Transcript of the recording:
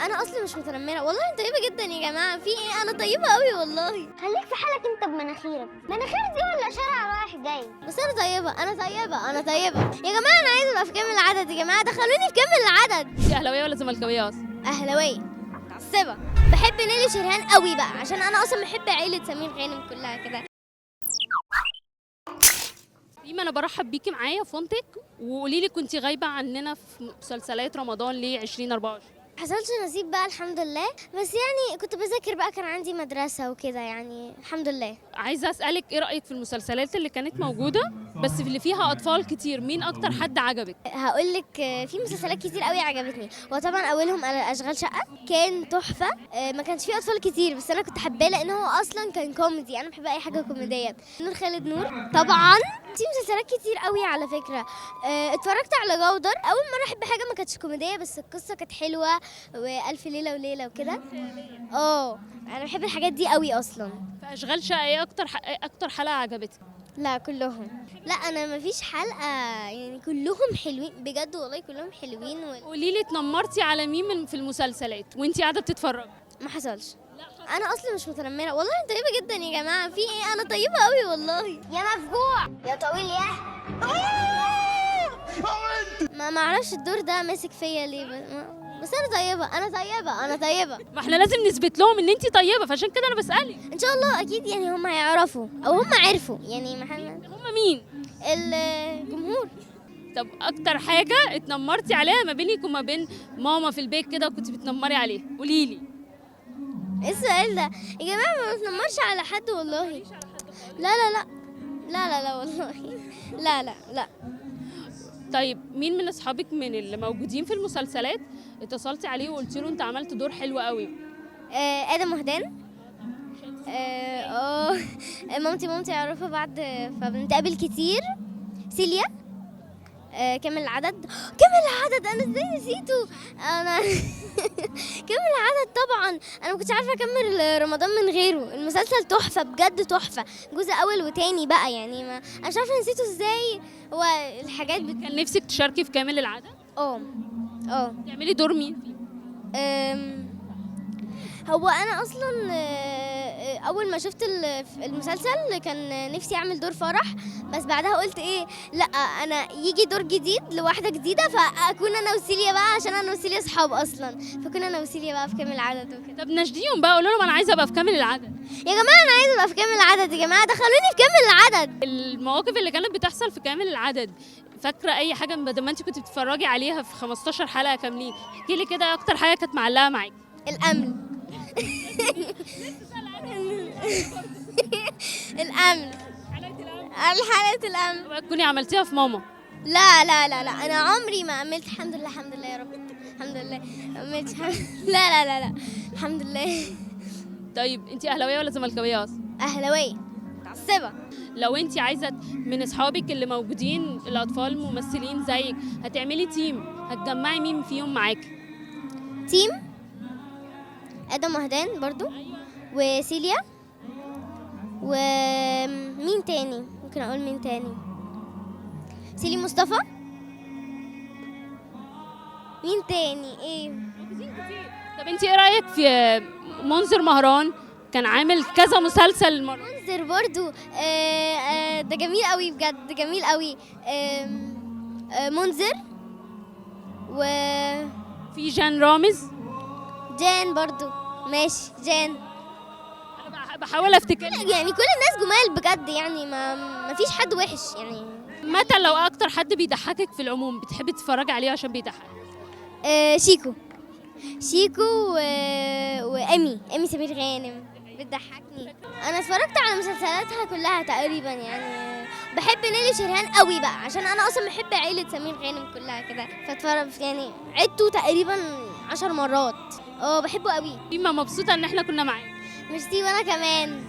انا اصلا مش متنمره والله، انا طيبة جدا يا جماعه، في ايه؟ انا طيبة قوي والله. خليك في حالك انت بمناخيرك، مناخير دي ولا شارع رايح جاي؟ بس انا طيبه، انا طيبه، انا طيبة يا جماعه. انا عايزه ابقى في كامل العدد يا جماعه، دخلوني في كامل العدد. انت اهلاويه ولا زملكاويه اصلا؟ اهلاويه متعصبه. بحب نيلي شريهان قوي بقى، عشان انا اصلا بحب عيله سمير غانم كلها كده. ريما، انا برحب بيكي معايا في فونتك، وقولي لي كنتي غايبة عننا في مسلسلات رمضان ليه 2024؟ حصلش نصيب بقى الحمد لله، بس يعني كنت بذاكر بقى، كان عندي مدرسة وكده يعني الحمد لله. عايزه اسالك ايه رايك في المسلسلات اللي كانت موجودة بس اللي فيها اطفال كتير؟ مين اكتر حد عجبك؟ هقول لك، في مسلسلات كتير قوي عجبتني، وطبعا اولهم اشغال شقة، كان تحفة. ما كانش فيه اطفال كتير بس انا كنت حباه لان هو اصلا كان كوميدي، انا بحب اي حاجة كوميدية. نور خالد نور طبعا. في مسلسلات كتير قوي على فكرة. اتفرجت على جودر، اول مرة احب حاجة ما كانتش كوميدية بس القصة كانت حلوة، والف ليلة وليلة وكده. انا بحب الحاجات دي قوي اصلا. في اشغال شقه ايه اكتر حلقة عجبتك؟ لا كلهم، لا انا مفيش حلقة يعني، كلهم حلوين بجد والله، كلهم حلوين قولي لي اتنمرتي على مين في المسلسلات وانتي قاعدة بتتفرجي؟ ما حصلش. انا اصلا مش متنمره والله، انا طيبة جدا يا جماعه، في ايه؟ انا طيبة قوي والله. يا مفجوع يا طويل يا ما اعرفش الدور ده ماسك فيا ليه، بس انا طيبة، انا طيبة، انا طيبة. ما احنا لازم نثبت لهم ان انتي طيبة، فعشان كده انا بسالك. ان شاء الله اكيد يعني هم هيعرفوا او هم عرفوا يعني. محمد هم مين؟ الجمهور. طب اكتر حاجة اتنمرتي عليها ما بينك وما بين ماما في البيت كده وكنت بتنمري عليها، قولي لي. ايه السؤال ده يا جماعة؟ ما بتنمرش على حد والله. لا لا لا لا لا لا والله، لا لا لا. طيب مين من اصحابك من اللي موجودين في المسلسلات اتصلتي عليه وقلتي له انت عملت دور حلو قوي؟ ادم وهدان. مامتي اعرفها بعد، فبنتقابل كتير. سيليا. كامل العدد، كامل العدد انا ازاي نسيته انا؟ كامل العدد طبعا، انا ما كنتش عارفه اكمل رمضان من غيره. المسلسل تحفة بجد، تحفة، جزء اول وتاني بقى يعني، ما انا مش عارفه نسيته ازاي. هو الحاجات كان نفسك تشاركي في كامل العدد؟ اه. تعملي دور مين فيه؟ هو انا اصلا اول ما شفت المسلسل كان نفسي اعمل دور فرح، بس بعدها قلت ايه، لا انا يجي دور جديد لواحدة جديدة فاكون انا وسيليا بقى، عشان انا وسيليا اصحاب اصلا، فكنا انا وسيليا بقى في كامل العدد وكده. طب ناشديهم بقى، قولوا لهم انا عايزه ابقى في كامل العدد. يا جماعة انا عايزه ابقى في كامل العدد يا جماعة، دخلوني في كامل العدد. المواقف اللي كانت بتحصل في كامل العدد، فاكره اي حاجة بدل ما انت كنت بتتفرجي عليها في 15 حلقة كاملين؟ احكي لي كده اكتر حاجة كانت معلقه معاكي. الامل. الامل، حلقة الامل. اوعي تكوني عملتيها في ماما. لا لا لا لا، انا عمري ما عملت، الحمد لله، الحمد لله يا رب، الحمد لله عملت، لا لا لا لا الحمد لله. طيب انت اهلاويه ولا زملكاويه اصلا؟ اهلاويه متعصبه. لو انت عايزه من اصحابك اللي موجودين الاطفال ممثلين زيك هتعملي team، هتجمعي مين فيهم معاكي؟ team ادم وهدان برضو، وسيليا، ومين تاني؟ ممكن اقول مين تاني؟ سيلي مصطفى. مين تاني؟ ايه موجودين كتير. طب انت ايه رايك في منذر مهران؟ كان عامل كذا مسلسل مرة. منذر برضو، ده جميل قوي بجد، جميل قوي. منذر و في جان رامز. جان برضو ماشي، جان. انا بحاول افتكر يعني كل الناس جمال بجد يعني، ما فيش حد وحش يعني. متى لو اكتر حد بيضحكك في العموم بتحبي تتفرجي عليه عشان بيضحك؟ شيكو، شيكو وامي، امي سمير غانم بتضحكني. انا اتفرجت على مسلسلاتها كلها تقريبا يعني. بحب نيلي شريهان قوي بقى، عشان انا اصلا بحب عيله سمير غانم كلها كده، فاتفرج يعني عدته تقريبا 10 مرات. بحبه قوي. ريما، مبسوطة ان احنا كنا معاك. ميرسي، وانا كمان.